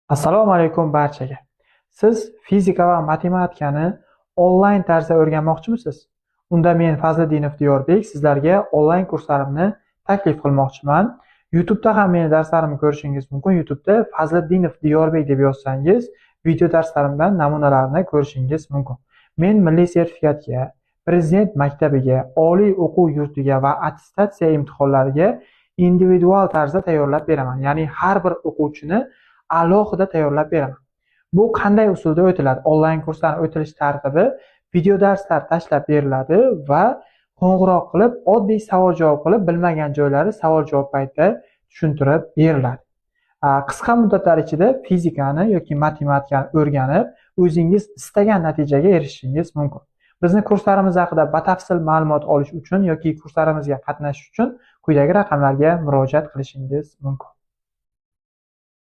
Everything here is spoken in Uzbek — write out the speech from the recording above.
Assalomu alaykum barchaga. Siz fizika va matematikani onlayn tarzda o'rganmoqchimisiz? Unda men Fazliddinov Diyorbek sizlarga onlayn kurslarimni taklif qilmoqchiman. YouTube'da ham meni darslarimni ko'rishingiz mumkin. YouTube'da Fazliddinov Diyorbek deb yozsangiz, video darslarimdan namunalarni ko'rishingiz mumkin. Men milliy sertifikatga, prezident maktabiga, oliy o'quv yurtiga va attestatsiya imtihonlariga individual tarzda tayyorlab beraman. Ya'ni har bir o'quvchini alohida tayyorlab beraman. Bu qanday usulda o'tiladi? Onlayn kurslarni o'tilish tartibi: video darslar tashlab beriladi va qo'ng'iroq qilib, oddiy savol-javob qilib, bilmagan joylari savol-javob paytida tushuntirib beriladi. Qisqa muddatlar ichida fizikani yoki matematikani o'rganib, o'zingiz istagan natijaga erishishingiz mumkin. Bizni kurslarimiz haqida batafsil ma'lumot olish uchun yoki kurslarimizga qatnashish uchun quyidagi raqamlarga murojaat qilishingiz mumkin.